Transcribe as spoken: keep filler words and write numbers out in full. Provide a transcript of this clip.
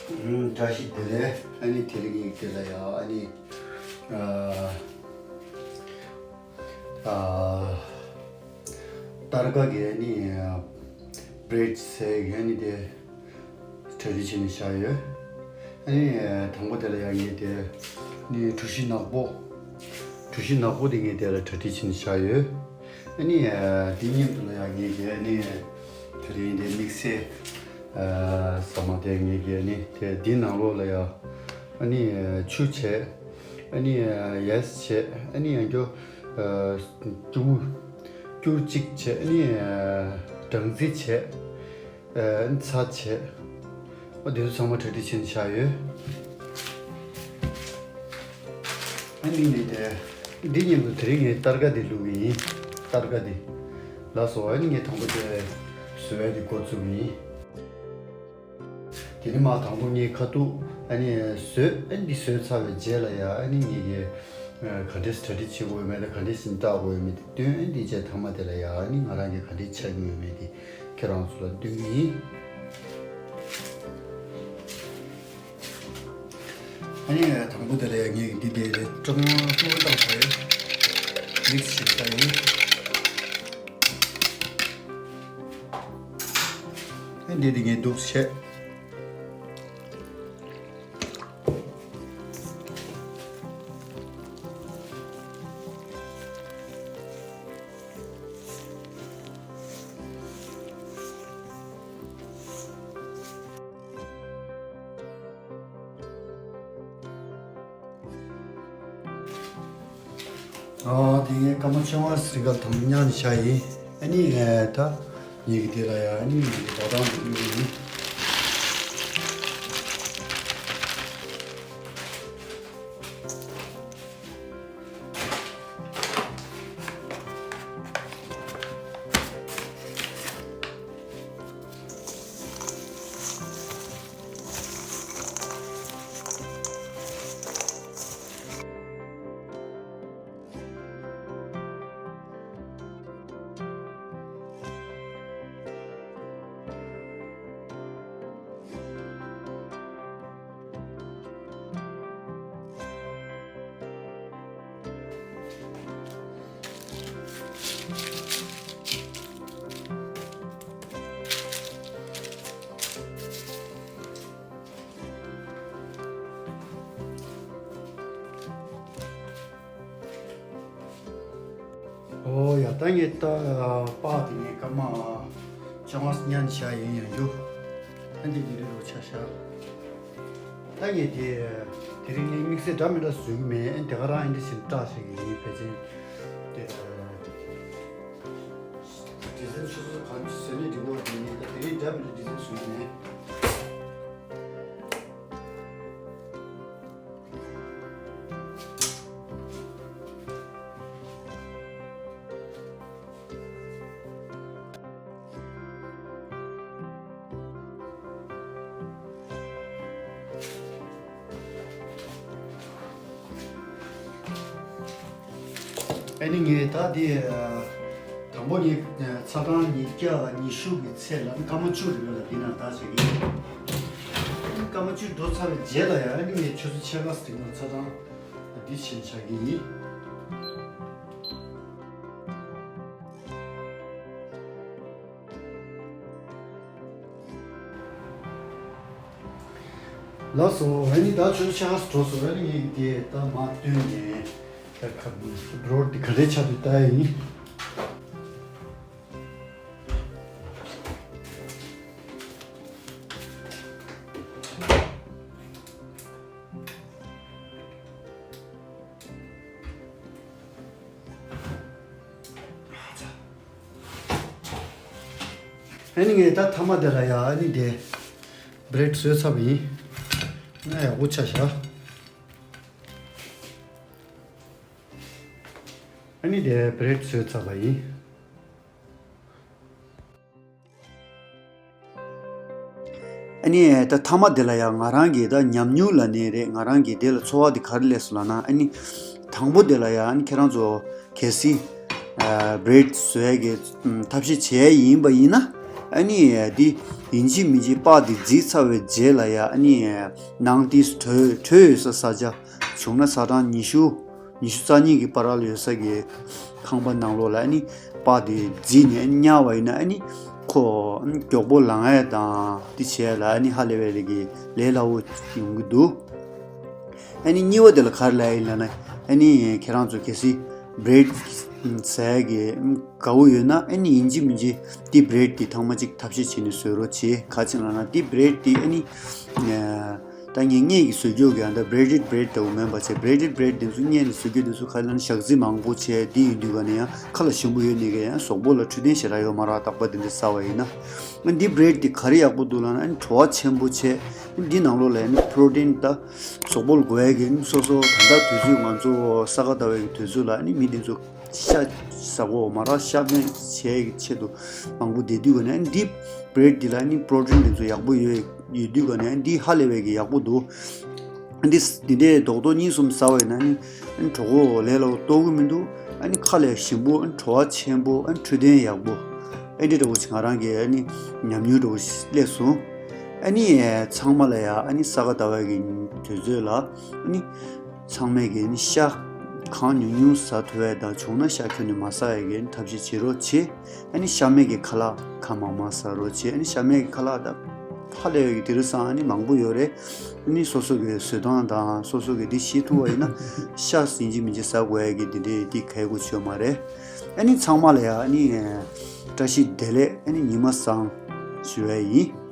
ཨུམ། བཀྲ་ཤིས་བདེ་ལེགས། ཨ་ནི་དེ་རིང་གི་དེ་ལ་ཡ་ཨ་ནི་ཨ་ཨ་སྟར་ཀ་གི་ཨ་ནི་བྷི་རེཌ་ཟེར་གི་ཨ་ནི་དེ་གྲ་སྒྲིག་བྱས་ནས་བཞག་ཡོད། ཨ་ནི་དང་པོ་དེ་ལ་ཡ་ངས་དེ་ནི་གྲུ་བཞི་ནག་པོ། གྲུ་བཞི་ནག་པོ་དེ་ངས་དེ་ལ་གྲ་སྒྲིག་བྱས་ནས་བཞག་ཡོད། ཨ་ནི་དེ་མཉམ་དུ་ལ་ཡ་ངས་དེ་ཨ་ནི་དེ་རིང་དེ་དམིགས་བསལ་ཟ་མ་དེ་ངས་དེ་ཨ་ནི་དེ་འདི་ནང་ལོགས་ལ་ཡ་ཨ་ནི་ཆུ་བྱས། ཨ་ནི་ཡས་བྱས། ཨ་ནི་ཡང་སྐྱོ་སྐྱོ་བོ་སྐྱུར་གཅིག་བྱས། ཨ་ནི་སྦྲང་རྩི་བྱས། ཨ་ནི་ཚྭ་བྱས། ཨ་དེ་ཚོ་ཚང་མ་གྲ་སྒྲིག་བྱས་ནས་བཞག་ཡོད། ཨ་ནི་ངས་དེ་འདི་མཉམ་དུ་དེ་རིང་ངས་སྟར་ཀ་དེ་བླུགས་གི་ཡིན། སྟར་ཀ་དེ་ལགས་སོ། ཨ་ནི་ངས་དང་པོ་དེ་བཟོ་ཡ་དེ་འགོ་བཙུགས་གི་ཡིན། དེ་ནས་མར་དང་པོ་ངས་ཁ་ཐུག་ཨ་ནི་བཟོས། ཨ་ནི་འདི་བཟོས་ཚར་བའི་རྗེས་ལ་ཡ་ཨ་ནི་ངས་ཀྱི་ག་འདྲས་གྲ་སྒྲིག་བྱེད་དགོས་ཡོད་མེད་དང་ག་འདྲས་ཞིག་བཏགས་དགོས་ཡོད་མེད་དེ་སྟོན། ཨ་ནི་འདི་རྗེས་མཐའ་མ་དེ་ལ་ཡ་ཨ་ནི་ང་རང་གིས་ག་འདྲས་བྱ་དགོས་ཡོད་མེད་དེ་ཁྱེད་རང་ཚོ་ལ་སྟོན་གྱི་ཡིན། ཨ་ནི་དང་པོ་དེ་ལ་ཡ་ངས་འདི་དེ་ལས་ཀྲང་ལོ་བཏང་བ་ཡོད། མིག་སི་བྱེད་ས་ཡིན། ཨ་འདི་དེ་ངས་འདུག་བྱས། ཨ་དེ་ངས་སྐར་མ་བཅོ་ལྔ་ཟིན་ག་དང་མཉམ་བཞག་ཡིན། ཨ་ནི་ད་ངེད་ཀྱི་དེ་ལ་ཡ་ཨ་ནི་ངེད་ཀྱི་འབའ་ཐང་དུ་གཡུག་ཡིན། ཨོ་ཡ། ད་ངས་ད་པགས་དེ་ངས་སྐར་མ་བཅོ་ལྔ་ཉར་བཞག་ཡིན། ཡང་རྒྱུ་ཨ་འདི་འདི་རེད་རོ་ཆ་བཞག་ད་ངས་དེ་དེ་རིང་ངས་དམིགས་བསལ་འདྲ་མི་འདྲ་བཟོ་གི་མེད། ཨ་དེ་ག་རང་ཨ་འདི་བཞིན་བཀྲ་ཤིས་ཀྱི་ཡིན། ཕལ་ཆེར་དེ་ཌི་ཟའིན་སོ་སོ་གང་བཟོས་ནས་འགྲིག་གི་རེད། དེ་ངས་ད་དེ་རིང་འདྲ་མི་འདྲ་ཌི་ཟའིན་བཟོ་གི་མེད། ཨ་ནི་ངས་ད་དེ་དང་པོ་ངས་ཚ་གྲང་ཉིས་བརྒྱ་ཉི་ཤུ་གི་ཚད་ལ་སྐར་མ་བཅུ་རིང་ལ་འདི་ནང་བཏགས་བྱེད་ཀྱི་ཡིན། སྐར་མ་བཅུ་འགྲོ་ཚར་བའི་རྗེས་ལ་ཡང་ཨ་ནི་ངས་ཆུ་ཚོད་ཕྱེད་ཀ་རིང་ལ་ཚ་གྲང་འདི་བྱས་བཞག་གི་ཡིན། ལགས་སོ། ཨ་ནི་ད་ཆུ་ཚོད་ཕྱེད་ཀ་འགྲོ་སོང་། ཨ་ནི་ངས་འདི་ད་མར་བཏོན་ནས་ད་ཁ་བོར་འདི་ག་འདྲས་ཆགས་འདུག་ལྟ་ཡ་ཡིན། ཨ་ནི་ངས་ད་མཐའ་མ་དེ་ལ་ཡ་ཨ་ནི་དེ་བྷི་རེཌ་བཟོས་ཚར་བ་ཡིན། ང་ཡག་པོ་ཆ་བཞག་ཨ་ནི་དེ་བྷི་རེཌ་བཟོས་ཚར་བ་ཡིན། ཨ་ནི་ད་མཐའ་མ་དེ་ལ་ཡང་ང་རང་གི་ད་ཉམས་མྱོང་ལ་ནི་རེད། ང་རང་གི་དེ་ལ་ཚོར་བ་དེ་ག་རེ་སླེབས་སོང་ལབ་ན། ཨ་ནི་དང་པོ་དེ་ལ་ཡང་ཨ་ནི་ཁྱེད་རང་ཚོ་གལ་སྲིད་ཨ་བྷི་རེཌ་བཟོ་ཡ་གི་ཐབས་ཤེས་བྱས་ཡིན་པ་ཡིན་ན། ཨ་ནི་འདི་ཡིན་གཅིག་མིན་གཅིག་པགས་འདི་བརྫིས་ཚར་བའི་རྗེས་ལ་ཡ། ཨ་ནི་ནང་དེ་དྲོད་དྲོད་ཡོད་ས་ས་ཆ། བྱུང་ན་ས་གྲངས་ཉི་ཤུ་ཉི་ཤུ་རྩ་གཉིས་ཀྱི་བར་ལ་ཡོད་ས་གི་ཁང་པ་ནང་ལོགས་ལ་ཨ་ནི་པགས་དེ་བརྫིས་ནས་ཨ་ནི་བསྙལ་བ་ཡིན་ན། ཨ་ནི་ཁོ་ཨ་ནི་མགྱོགས་པོ་ལངས་ཡས་དང་དེ་བྱས་ལ་ཨ་ནི་ཧ་ལས་པའི་ལས་ཀྱི་ལས་སླ་བོ་ཡོང་གི་འདུག་ཨ་ནི་གཉིས་པ་དེ་ལ་ག་རེ་ལབ་ཡིན་ལབ་ན། ཨ་ནི་ཁྱེད་རང་ཚོ་གལ་སྲིད་བྷི་རེཌ་ཟ་ཡས་ཀྱི་དགའ་བོ་ཡོད་ན། ཨ་ནི་ཡིན་གཅིག་མིན་གཅིག་དེ་བྷི་རེཌ་དེ་ཐེངས་མ་གཅིག་ཐབས་ཤེས་བྱས་ནས་བཟོ་རོགས་བྱེད། ག་ཅི་ལབ་ན་དེ་བྷི་རེཌ་དེ་ཨ་ནི་ད་ངས་ངེད་ཀྱིས་བཟོ་རྒྱུ་གི་ཨ་ད་བྷི་རེ་ཌེཌ་བྷི་རེཌ་འདྲ་བོ་མིན་པ་བྱས། བྷི་རེ་ཌེཌ་བྷི་རེཌ་དེ་ཚོ་ངས་ནི་བཟོ་རྒྱུ་དེ་ཚོ་ག་ལབ་ན་ཞག་རྩི་མང་པོ་བྱས་དེ་ཡིན་དུས་ག་ནས་ཡང་ཁ་ལ་ཞིམ་པོ་ཡོད་ནི་ག་ཡང་གཟུགས་པོ་ལ་འཕྲོད་བསྟེན་ཞེ་དྲག་ཡོད་མ་རེད། རྟག་པར་དེ་འདྲ་ཟ་བ་ཡིན་ན། ཨ་འདི་བྷི་རེཌ་འདི་ག་རེ་ཡག་པོ་འདུག་ལབ་ན། ཨ་ནི་བྲོ་བ་ཆེན་པོ་བྱས། ཨ་འདི་ནང་ལོགས་ལ་ཨ་ནི་པྲོ་ཊིན་ད་གཟུགས་པོ་ལ་དགོས་ཡ་གི་ཨ་ནི་སོ་སོ་ད་ལྟ་དུས་ཚོད་ང་ཚོ་ས་ག་ཟླ་བའི་གི་དུས་ཚོད་ལ་ཨ་ནི་མི་འདི་ཚོ་ཤ་ཟ་གོ་མ་ར་ཤ་མེད་བྱས་ཀྱི་ཆེད་དུ་མང་པོ་བསྡད་དུས་ག་ནས་ཨ་ནི་འདི་བྷི་རེཌ་འདི་ལ་ཨ་ནི་པྲོ་ཊིན་འདི་ཚོ་ཡག་པོ་ཡོད་ཡོད་དུས་ག་ནས་ཨ་ནི་འདི་ཧ་ལས་པའི་གི་ཡག་པོ་འདུག་འདི་འདི་འདྲའི་རྡོག་རྡོག་གཉིས་གསུམ་ཟ་བ་ཡིན་ན་ནི་གྲོད་ཁོག་ལས་སླ་བོ་གཏོང་གི་མི་འདུག་ཨ་ནི་ཁ་ལས་ཞིམ་པོ། ཨ་ནི་བྲོ་བ་ཆེན་པོ། ཨ་ནི་འཕྲོད་བསྟེན་ཡག་པོ། ཨ་འདི་འདྲ་བོ་ཞིག་ང་རང་གི་ཨ་ནི་ཉམས་མྱོང་འདྲ་བོ་ཞིག་སླེབས་སོང་། ཨ་ནི་ཚང་མ་ལ་ཡ་ཨ་ནི་ས་ག་ཟླ་བ་གི་དུས་ཚོད་ལ་ཨ་ནི་ཚང་མས་གི་ཨ་ནི་ཤ་གང་ཉུང་ཉུང་ཟ་ཐུབ་ཡ་དང་། བྱུང་ན་ཤ་ཁྱོན་ནས་མ་ཟ་ཡ་གི་ཨ་ནི་ཐབས་ཤེས་བྱེད་རོགས་བྱེད། ཨ་ནི་ཤ་མེད་ཀྱི་ཁ་ལག་གང་མང་མང་ཟ་རོགས་བྱེད། ཨ་ནི་ཤ་མེད་ཀྱི་ཁ་ལག་ད་ཧ་ལས་པའི་དེང་སང་ཨ་ནི་མང་པོ་ཡོད་རེད། ཨ་ནི་སོ་སོ་གི་བཟོ་སྟངས་དང་སོ་སོ་གི་འདི་ཤེས་ཐུབ་པ་ཡིན་ན། ཤ་ཡིན་གཅིག་མིན་གཅིག་ཟ་དགོས་ཡ་གི་འདི་འདྲའི་འདི་གལ་དགོས་ཆོད་མ་རེད། ཨ་ནི་ཚང་མ་ལ་ཡ་ཨ་ནི་བཀྲ་ཤིས་བདེ་ལེགས། ཨ་ནི་ཉི་མ་བཟང་ཞུ་ཡ་ཡིན།